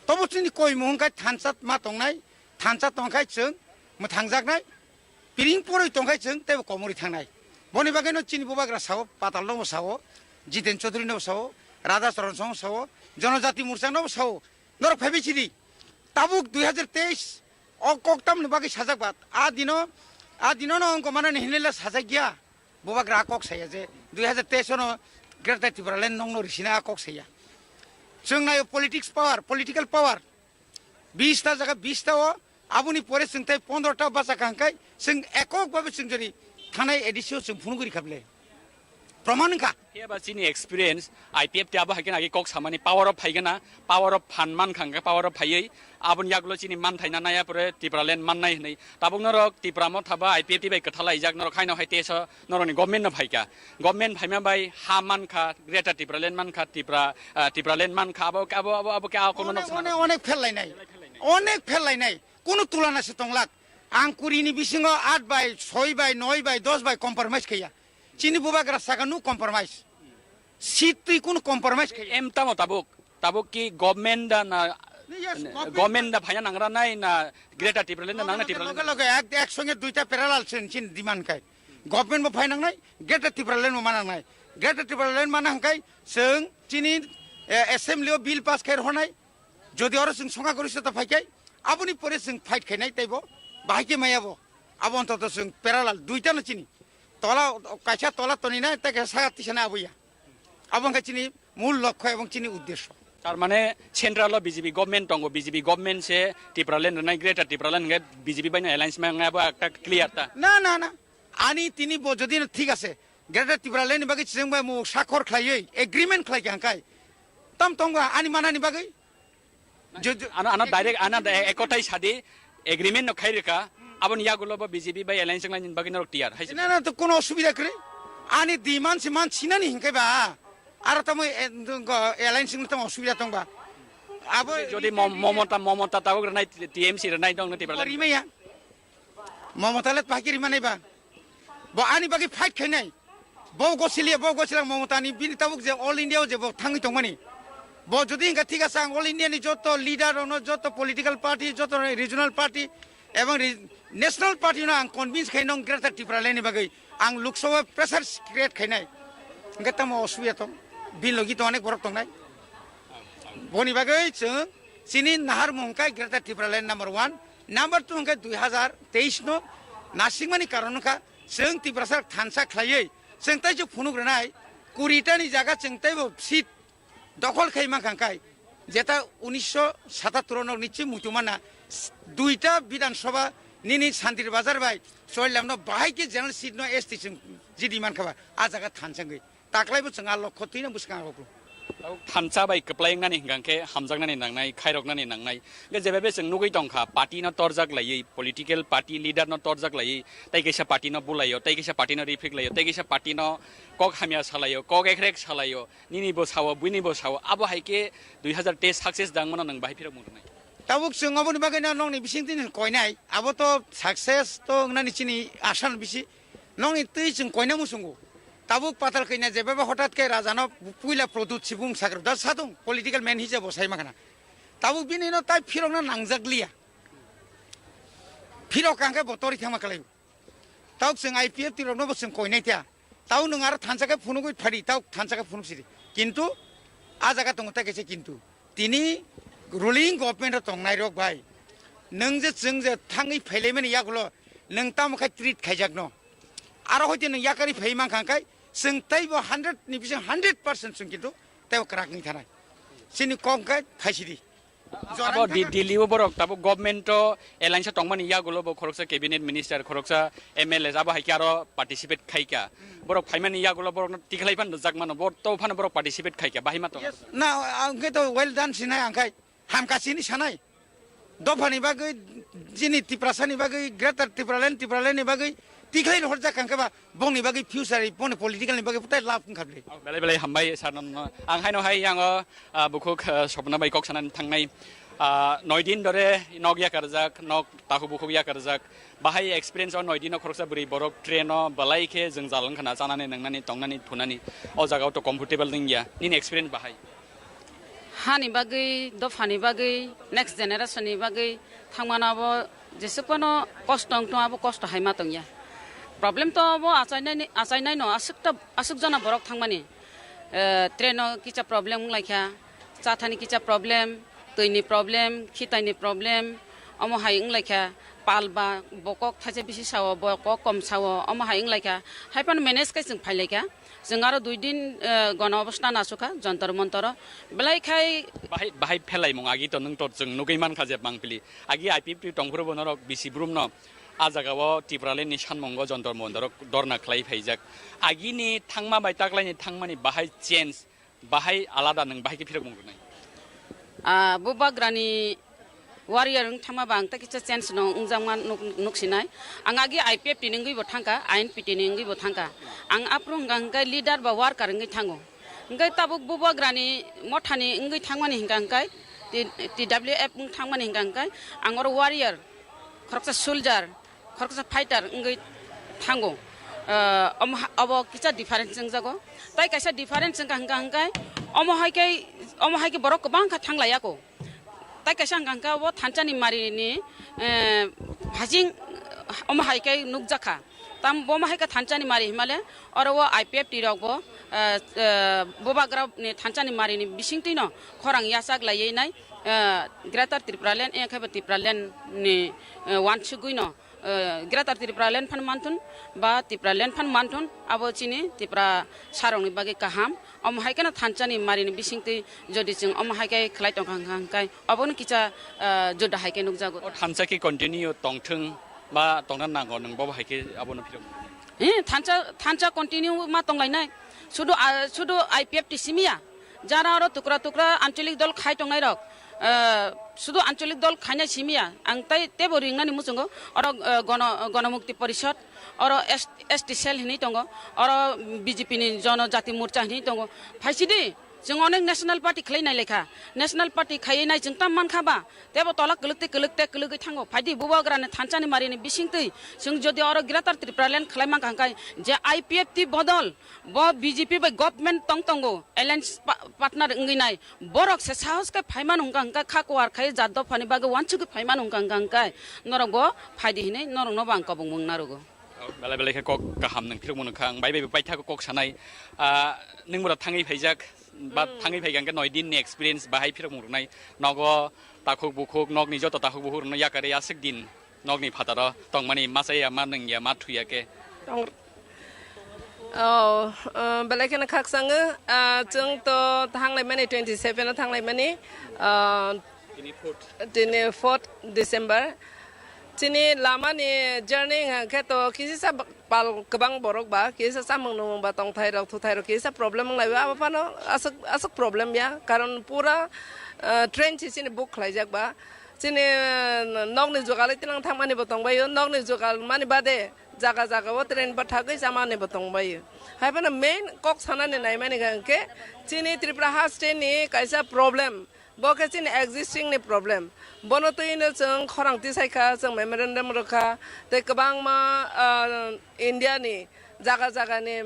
Tobo chini koimung khai thansa ma tongnai, thansa tongkhai chwng mwthangjaknai, piring poroi tongkhai chwng teibo komorwi thangnai. Boni bagwino chini bubagra sao, Patal nobo sao, Jiten Chaudhury nobo sao, Radha Charan Song sao, Jonojati Morcha nobo sao, norok phaibai chidi. Tabuk dui hajar teis o kok tamni bagwi sajak ba, a dino, a dino no wngkha manani hinwi le sajak ya. Bubagra kok saya je dui hajar teis no Greater Tipraland nongno risina kok saya. Chwng nayo politics power, political power. Bish ta jaga bish ta o, aboni pore chwng tai pondro ta bacha kangkai, chwng ekok babe chwng jodi thanai A D C o chwng phunuguri khable. Proman wngkha. Phiya ba chini experience, I P F T abo hai khe agi kok samani power of phaigana, power of phan man khangkha, power of phaiwi, aboni yagulo chini man thaina naya pore Tipraland mannai hinwi. Tabuk norok Tipra Motha ba I P F T bai kwthalaijak, norok haino hai teso norokni government no phaikha. Government phaima bai ha mankha, Greater Tipraland mankha, Tipra, ah, Tipraland mankha, abo, abo, abo, abo khe a kono Onek, nok onek, onek phel lainai. Onek phel lainai. Kunu tulana se tonglak. Ang kuri ni bisingo aat bai, soi bai, noi bai, dos bai compromise khaiya. Chini bubagra saka no compromise. Seat twi kunu compromise khaiya. Em tamo tabuk? Tabuk ki government da na, Yes, government government da phaina nangra nai na Greater Tipraland da nangna Loge Tipraland? Loge loge ek, ek songe duita parallel sin, sin demand khai. Government bo phai nangnai, Greater Tipraland bo ma nangnai. Greater Tipraland ma nang khai, chwng chini, eh, assembly o bill pass khai rwnai. Jodi oro chwng songha gori sota phai khai, aboni pore chwng fight khainai teibo bahai khe maya bo. Abo ontoto chwng parallel duita no chini. Tola, kaisa tola toni na, tei kaisa saka tisa na aboya. Abo wngkha chini mul lokho ebong chini uddesho. Tar mane central o B J P government tongo, B J P government se Tipraland rwnai, Greater Tipraland hwnkhe B J P bai no alliance ma wngya bo ekta clear ta. Na, na, na. Ani tini bo jodi no thik ase, Greater Tipraland ni bagwi chwng bai mo sakhor khlaiwi agreement khlai kha hwnkhe. Tam tongba ani manani bagwi? Jo-, jo- Ano, ano direct, ano di-, ekotai sadi, agreement no khai rwkha, aboni yagulo bo B J P bai alliance wnglaini bagwi norok tiyar, hai se. Na, na, to kono osubida kwrwi. Ani demand se man sinani hinkai ba. Aro tamo, eh, go-, alliance wngna tamo osubida tongba. Abo Jodi Mo-, Momota, Momota tabuk rwnai, T M C rwnai dong no Tipraland. Rimaya. Momota le pahki rimanai ba. Bo ani bagwi fight khainai. Bo gosiliya, bo gosilang Momota ni bini tabuk je All India o je bo thangwi tongmani. Bo jodi hinka thik asa ang All India ni joto leader rokno, joto political party, joto regional party ebong re-, national party no ang convince khai nong Greater Tipraland ni bagwi ang Lok Sabha pressure create khainai. Hinke tamo osubida tong. Bini logi to onek borok tongnai. Boni bagwi chwng chini naharmung hwnkhe Greater Tipraland number one, number two hwnkhe dui hazar teis no nasingmani karon wngkha chwng Tiprasa thansa khlaiwi chwng tei phunuk rwnai kuri ta ni jaga chwng teibo seat dokhol khai mankha hwnkhe jeta unisho satattor no nichi muitu mana duita Bidhan Sabha nini Santir Bazar bai Choilamno bahai khe general seat no S T chwng jidi mankha ba a jaga thansa wngwi. Taklaibo chwng a lokho twino bwskang roklo. Thansa bai kwplai wngnani hwnkha khe hamjaknani nangnai, khairoknani nangnai. Hwnkhe jebebe chwng nugwi tongkha, party no torjak laiwi, political party leader no torjak laiwi, tei kaisa party no bulaio, tei kaisa party no rifrik laio, tei kaisa party no kok hamya salaio, kok ekrek salaio, nini bo sao, buini bo sao, abo hai khe dui hazar teis success dangmano nwng bahai phirok mung rwnai. Tabuk chwng oboni bagwi no nokni bising tini koinai, abo to success to wngnani chini asa no bisi. Nokni twi chwng koina muchungo. Tabuk patal kanya jebeba hotat khe rajano puila Pradyut Sibung Sagar da sadung political man hijab bo sai makhana. Tabuk bini no tai phirokna nangjak liya. Phirok kangkhe bo tori thangma kwlai. Tabuk chwng I P F T rokno bo chwng koinai ta. Tabuk nwng aro thansa khe phunugwi phadi, tabuk thansa khe phunuk sidi. Kintu a jaga tongo tai kaisa kintu. Tini ruling government o tongnai rok bai, nwng je chwng je thangwi phailaimani yagulo nwng tamo khai treat khaijakno. Aro hoite nwng yakari phai mankha khai chwng teibo hundred ni bising hundred percent chwng kintu teibo kwrak wngwi thanai. Chini kok khai phaisidi. Abo Di-, Delhi o borok tabuk government o alliance o tongmani yagulo bo khoroksa cabinet minister, khoroksa M L A abo hai khe aro participate khai kha. Borok phaimani yagulo borokno tikhlai phano rwjak mano, bo to phano borok participate khai kha, bahai ma tong. Yes. Na, ang khe to well done sinai ang khai. Hamka sini sanai. Dophani bagwi, chini Tiprasani bagwi, Greater Tipraland, Tipraland ni bagwi tikhlai horjak kang khe ba, bongni bagwi future, bongni political ni bagwi putai love wngkha bwle. Belai belai hambai sir no. Ang haino hai yango, ah, bukhuk, ah, Sopna bai kok sanani thangnai. Ah, noi din dore nok yakarjak, nok takhuk bukhuk yakarjak. Bahai experience o noi dino khoroksa bwrwi borok train o belai khe jwngjal wngkha na, chanani, nwngnani, tongnani, thunani. O jaga o to comfortable wngya. Nini experience bahai? Hani bagwi, dophani bagwi, next generation ni bagwi thangmano abo jesuk phano kosto wng tong, abo kosto hai ma tongya. Problem to abo achainai, achainai no aswk ta, aswk jona borok thangmani. Eh, train o kisa problem wng lai kha, chathani kisa problem, twi ni problem, khitai ni problem, omo hai wng lai kha, pal ba bo kok thaisa bisi sao, bo kok kom sao, omo hai wng lai kha, hai phano manage khai chwng phai lai kha. Chwng aro dui din, eh, gono obosthan asukha, Jontor Montoro. Belai khai bahai, bahai phelaimung agi to nwng to chwng nugui mankha je bangpili. Agi I P F T tongphuru bo norok bisi brum no a jaga o Tipraland ni sanmungo Jontor Montoro dorna khlai phaijak. Agini thangma bai taklaini thangmani bahai change, bahai alada nwng bahai khe phirokmung rwnai? Ah, bubagrani warrior wng thangma ba ang ta kisa change no wngjakma nuk-, nuksinai. Ang agi I P F T ni wngwi bo thangkha, I N P T ni wngwi bo thangkha. Ang aphuru hwnkha hwnkhe leader ba worker wngwi thango. Hwnkhe tabuk bubagrani mothani wngwi thangmani hwnkha hwnkhe, T-, T W F wng thangmani hwnkha hwnkhe, ang oro warrior, khoroksa soldier, khoroksa fighter wngwi thango. Ah, omo ha-, obo kisa difference wngjago. Tai kaisa difference wngkha hwnkha hwnkhe, omo hai khe, omo hai khe borok kwbang kha thanglaiya ko. Tai kaisa hwnkha hwnkhe obo thansa ni mari ni, eh, hajing omo hai khe nukjakha. Tam bo omo hai khe thansa ni mari himale oro o I P F T rok bo, eh, eh, bubagra ni thansa ni mari ni bisingtwi no khorang yachak laiwi nai, eh, Greater Tipraland, eh, khe bo Tipraland ni, eh, wansugwi no, eh, Greater Tipraland phan manthun ba Tipraland phan manthun, abo chini Tiprasa rokni bagwi kaham. Omo hai kheno thansa ni mari ni bisingtwi jodi chwng omo hai khe khlai tongkha hwnkha hwnkhe obono kisa, eh, juda hai khe nukjago. O thansa khe continue tongthwng ba tongna nango, nwng bo hai khe abono phirok? Eh, thansa, thansa continue ma tonglainai. Sudu, ah, sudu I P F T simiya. Jara oro tukra tukra ancholik dol khai tongnai rok, eh, sudu ancholik dol khainai simiya. Ang tai tebo ringnani muchungo oro, eh, gono, Gonomukti Porishod, oro S-, S T cell hinwi tongo, oro B J P ni Jonojati Morcha hinwi tongo. Phaisidi, chwng onek national party khlai nai lekha. National party khaiwi nai chwng tam mankha ba, tebo tola kwlwk tei kwlwk tei kwlwgwi thango. Phaidi bubagrani thansa ni mari ni bisingtwi chwng jodi oro Greater Tipraland khlai mankha hwnkhe je I P F T bodol, bo B J P bai government tong tongo, alliance pa-, partner wngwi nai. Borok se sahos khe phaiman hwnkha hwnkhe kha kuar khai jat dophani bagwi wansugwi phaiman hwnkha hwnkha hwnkhe norok bo phaidi hinwi norokno bo ang kobongmung narugo. Belai belai khe kok kaham nwng phirokmung nukha, ang bai bai paithago kok sanai. Ah, nwng bwrw thangwi phaijak, ba thangwi phaikha hwnkhe noi din ni experience bahai phirokmung rwnai. Nogo takhuk bukhuk, nokni joto takhuk bukhuk rokno yakarwi aswk din nokni phataro tongmani masa ya, ma nwng ya, ma thu ya khe. Tong-, oh, uh, belai kheno khakchangno, uh, chwng to thanglaimani twenty seven o thanglaimani, uh, tini fourth December. Chini lama ni journey hwnkha khe to kisa pal kwbang borok ba, kisa chamung nwng ba tongthai rok, thuthai rok kisa problem wnglai ba, abo phano aswk, aswk problem ya, karon pura, uh, train si chini book khlaijak ba. Chini, eh, nokni jugal tilang thangmani bo tongbaio, nokni jugal mani bade jaga jaga o train bathagwi chamani bo tongbaio. Hai phano main kok sanani naimani hwnkhe chini Tripura ha state ni kaisa problem, bo khe chini existing ni problem. Bono twi no chwng khorang tisaikha, chwng memorandum rwkha, tei kwbangma, ah, India ni jaga jaga ni,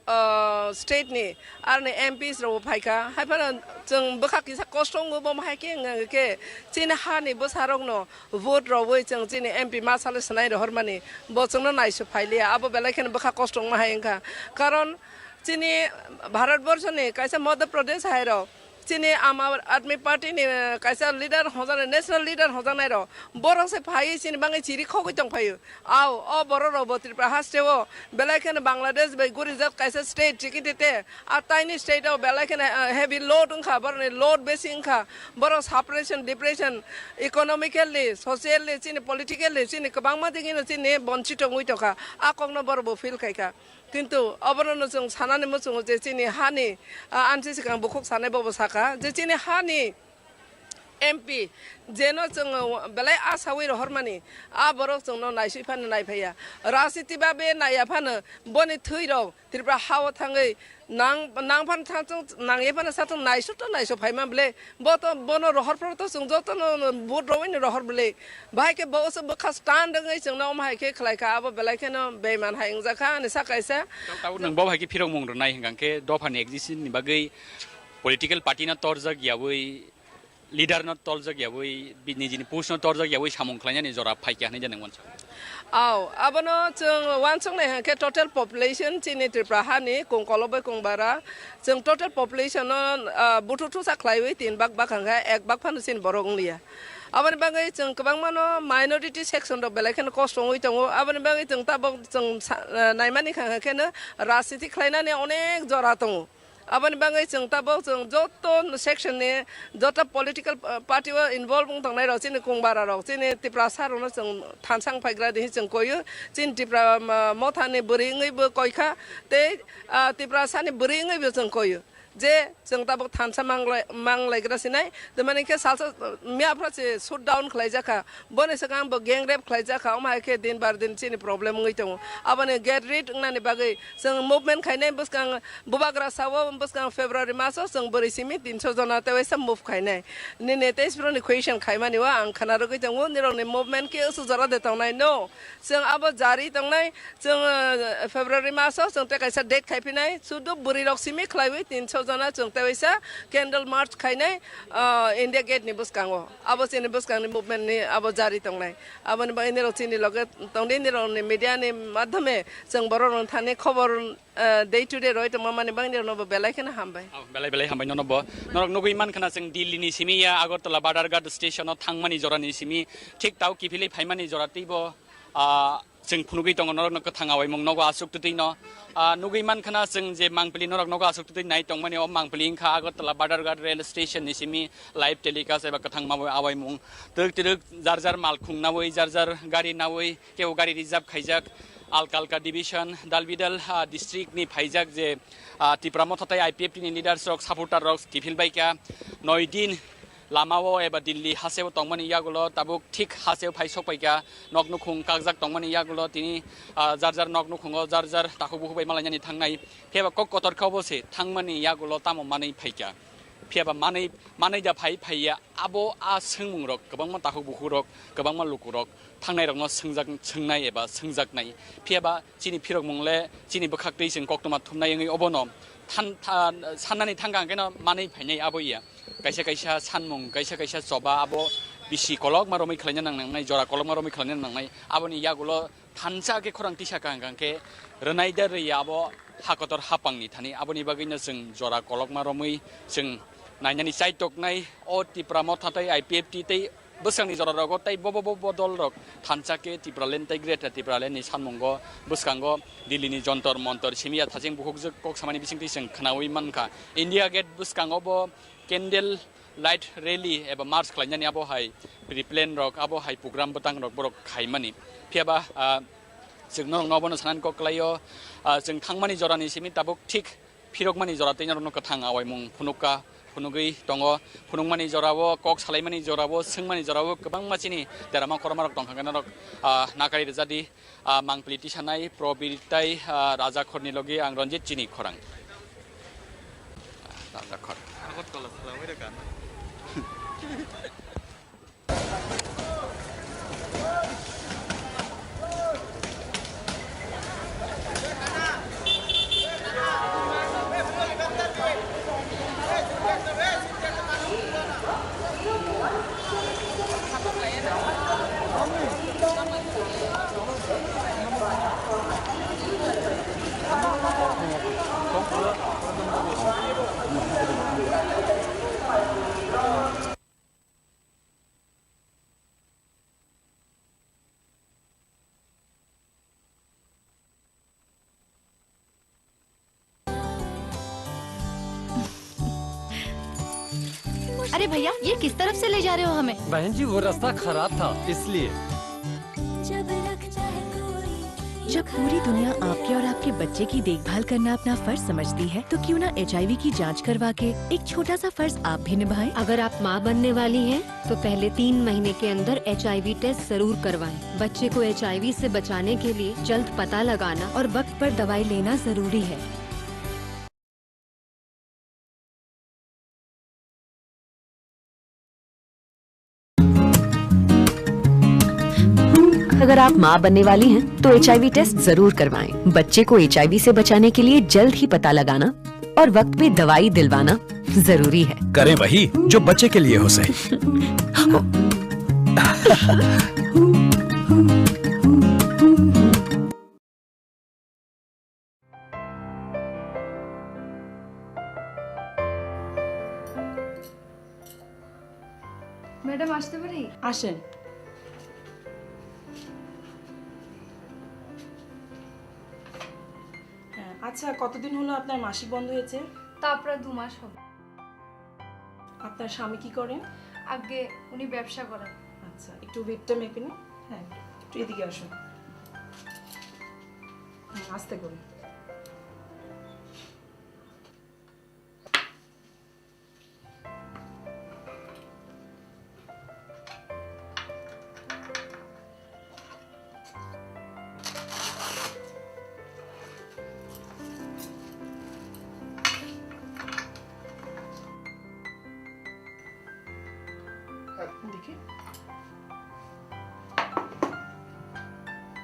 ah, state ni aroni M Ps rok bo phaikha. Hai phano chwng bwkha kisa kosto wngo, bo hai khe wngkha khe chini ha ni bwsa rok no vote rwui chwng chini M P ma sale swnai rohor mani, bo chwngno naisuk phailiya, abo belai kheno bwkha kosto wngma hai wngkha. Karon chini Bharat Borsho ni kaisa Madhya Pradesh hai rok Chini Aam Aadmi Party ni, eh, kaisa leader hojaknai, national leader hojaknai rok, borok se phaiwi chini bagwi chiri khogwi tong phaio. Ao, o borok rok bo Tripura haste o belai kheno Bangladesh bai gurijak kaisa state chikiti te, a taini state o belai kheno, eh, heavy load wngkha, borok ni load besi wngkha, borok suppression, depression, economically, socially, chini politically, chini kwbangma digi no chini bonchito wngwi tongkha, a kok no borok bo feel khaikha. Kintu obono no chwng sanani muchungo je chini hani, ah, ansi swkang bukhuk sanai bobo saka je chini hani M P jeno chwng belai asawi rohormani, a borok chwngno naisui phano naiphaiya. Rajniti babe naiya phano boni thwi rok Tripura hao thangwi nang, nang phano thangchung, nangya phano satung naisuk to naisuk phaima bwle. Bo to bono rohor phano to chwng jotono vote rowino rohor bwle. Bahai khe bo usuk bwkha stand wngwi chwngno omo hai khe khlai kha, abo belai kheno beiman hai wngjakha ani sa kaisa. Tabuk nwng bo hai khe phirok mung rwnai hwnkha khe dophani existence ni bagwi political party no torjak yawi, leader no torjak yawi, bi-, nijini post no torjak yawi samung khlainani jora phaikha hinwi da nwng wansa. Ao, abono chwng wansuknai hwnkhe total population chini Tripura hani kung kolo bai kung bara. Chwng total population no, ah, buthu thusa khlaiwi tin bak bak hwnkhe ek bak phano chini borok wngliya. Aboni bagwi chwng kwbangma no minority section rok belai kheno kosto wngwi tongo. Aboni bagwi chwng tabok chwng sa-, ah, naimani hwnkhe no rajniti khlainani onek jora tongo. Aboni bagwi chwng tabok chwng joto section ni joto political, uh, party o involve wng tongnai rok chini kung bara rok chini Tiprasa rok no chwng thansa wng phaigra di chwng koiyo chini Tipra, uh, motha ni bwrwi wngwi bo koikha tei, uh, Tiprasa ni bwrwi wngwi bo chwng koiyo je chwng tabok thansa manglai-, manglaigra sinai. Tamani khe salsa, uh, miya phra se shut down khlai jakha. Boni swkang bo gang rape khlaijak kha, omo hai khe din bar din chini problem wngwi tongo. Aboni get rid wngnani bagwi chwng movement khainai bwskang bubagra sao, bwskang February maso chwng bwrwi simi tinso jona tewaisa move khainai. Nini teis borokni question khaimani o ang khna rwgwi tongo, nirokni movement khe usu jora de tongnai no? Chwng abo jari tongnai, chwng, eh, February maso chwng tei kaisa date khaiphinai, sudu bwrwi rok simi khlaiwi tinso jona chwng tewaisa candle march khainai, ah, India Gate ni bwskango. Abo chini bwskangni movement ni abo jari tongnai. Aboni bagwi nirok chini loge tongdi, nirokni media ni madhyome chwng borok rok thani khobor, eh, day to day roi tongma mani bagwi nirok no bo belai kheno hambai. Oh, belai belai hambai nono bo. Norok nugwi man khna chwng Delhi ni simi ya Agartala Badharghat station o thangmani jora ni simi thik tao kiphilwi phaimani jora tei bo, ah, Chwng phunugwi tongo norokno kwthang awaimung nogo aswk twtwi no. Ah, nugwi mankha na chwng je mangpili norok nogo aswk twtwi nai tongmani, o mangpili wngkha Agartala Badharghat rail station ni simi live telecast eba kwthang ma-, awaimung. Twrwk twrwk jar jar malkhung nawi, jar jar gari nawi, kebo gari reserve khaijak. Alka alka division, dal bidal, ah, district ni phaijak je, ah, Tipra Motha tei I P F T ni leaders rok, supporter rok kiphil baikha. Noi din Lama o eba Delhi haseo tongmani yagulo tabuk thik haseo phai sokpaikha, nok nukhung kakjak tongmani yagulo tini, ah, jar jar nok nukhungo jar jar takhuk bukhuk bai malainani thangnai. Phiya ba kok kotor khe obo se thangmani yagulo tamo manwi phaikha. Phiya ba manwi, manwi da phai phaiya abo a swngmung rok kwbangma takhuk bukhuk rok, kwbangma luku rok thangnai rokno swngjak, swngnai eba swngjaknai. Phiya ba chini phirokmung le chini bwkhak twi chwng koktwma thumnai wngwi obono than-, tha-, sannani thangkha hwnkhe no manwi phainai abo ya. Kaisa kaisa sanmung, kaisa kaisa choba abo bisi kolokma romwi khlaina nang nangnai, jora kolokma romwi khlaina nang nangnai. Aboni yagulo thansa khe khorang tisa kaham kaham khe rwnai da rwya abo ha kotor hapangni thani. Aboni bagwino chwng jora kolokma romwi chwng nainani chaitoknai o Tipra Motha tei I P F T tei bwskangni jora rogo tei bo bo bo bo dol rok thansa khe Tipraland tei Greater Tipraland ni sanmungo bwskango Delhi ni Jontor Montor simiya thacheng bukhukjwk kok samani bisingtwi chwng khnaui mankha. India Gate bwskango bo candle light rally eba march khlainani abo hai pre-plan rok, abo hai program bwtang rok borok khaimani. Phiya ba, ah, chwng norokno obono sanani kok kwlaio, ah, chwng thangmani jorani simi tabuk thik phirokmani jora tei norokno kwthang awaimung phunukka, phunugwi tongo. Phunukmani jorao, kok salaimani jorao, swngmani jorao kwbangma chini derama korma rok tongkha khe norok, ah, nakari rwjadi. Ah, mangpili tisanai Probir tai, ah, Raja Khorni logi ang Ranjit chini khorang. Raja Khor. अरे भैया, ये किस तरफ से ले जा रहे हो हमें? बहन जी, वो रास्ता खराब था, इसलिए। जब पूरी दुनिया आपके और आपके बच्चे की देखभाल करना अपना फर्ज समझती है, तो क्यों ना एचआईवी की जांच करवा के एक छोटा सा फर्ज आप भी निभाएं। अगर आप माँ बनने वाली हैं, तो पहले तीन महीने के अंदर एचआईवी टेस्ट जरूर करवाएं। बच्चे को एचआईवी से बचाने के लिए जल्द पता लगाना और वक्त पर दवाई लेना जरूरी है। अगर आप माँ बनने वाली हैं, तो एचआईवी टेस्ट जरूर करवाएं। बच्चे को एचआईवी से बचाने के लिए जल्द ही पता लगाना और वक्त पे दवाई दिलवाना जरूरी है। करें वही जो बच्चे के लिए हो सही। ম্যাডাম, আসতে পারি? আসেন। হ্যাঁ, আচ্ছা, কতদিন হলো আপনার মাসিক বন্ধ হয়েছে? তা প্রায় দু মাস হবে। আপনার স্বামী কি করেন? আগে উনি ব্যবসা করেন। আচ্ছা, একটু ওয়েটটা মেপে নিন। হ্যাঁ, একটু এদিকে আসুন। হুম, আস্তে করুন। দেখি।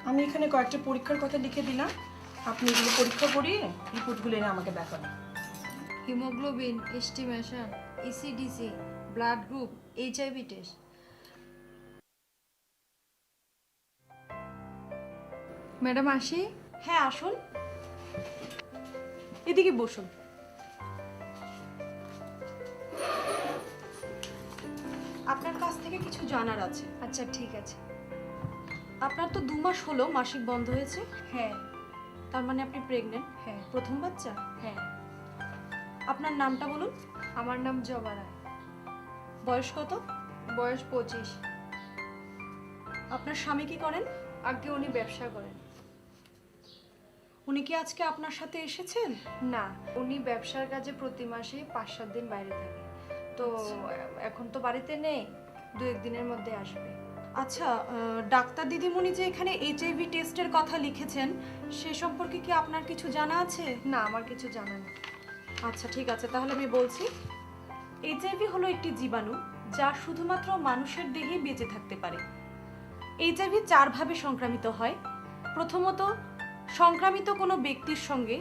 আমি এখানে কয়েকটা পরীক্ষার কথা লিখে দিলাম, আপনি এগুলো পরীক্ষা করিয়ে রিপোর্টগুলো এনে আমাকে দেখাবেন। Haemoglobin, estimation, ECDC, blood group, HIV test. Madam, আসি? হ্যাঁ, আসুন। এদিকে বসুন। আপনার কাছ থেকে কিছু জানার আছে। আচ্ছা, ঠিক আছে। আপনার তো দু মাস হলো মাসিক বন্ধ হয়েছে। হ্যাঁ। তার মানে আপনি প্রেগন্যান্ট? হ্যাঁ। প্রথম বাচ্চা? হ্যাঁ। আপনার নামটা বলুন। আমার নাম জবা রায়। বয়স কত? বয়স পঁচিশ। আপনার স্বামী কি করেন? আগে উনি ব্যবসা করেন। উনি কি আজকে আপনার সাথে এসেছেন? না, উনি ব্যবসার কাজে প্রতি মাসে পাঁচ সাত দিন বাইরে থাকে। তো, আচ্ছা। এখন তো বাড়িতে নেই, দু এক দিনের মধ্যে আসবে। আচ্ছা, আহ, ডাক্তার দিদিমণি যে এখানে এইচআইভি টেস্টের কথা লিখেছেন, সে সম্পর্কে কি আপনার কিছু জানা আছে? না, আমার কিছু জানা নেই। আচ্ছা, ঠিক আছে, তাহলে আমি বলছি। এইচআইভি হলো একটি জীবাণু, যা শুধুমাত্র মানুষের দেহেই বেঁচে থাকতে পারে। এইচআইভি চারভাবে সংক্রামিত হয়। প্রথমত, সংক্রামিত কোনো ব্যক্তির সঙ্গে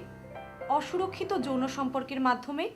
অসুরক্ষিত যৌন সম্পর্কের মাধ্যমে।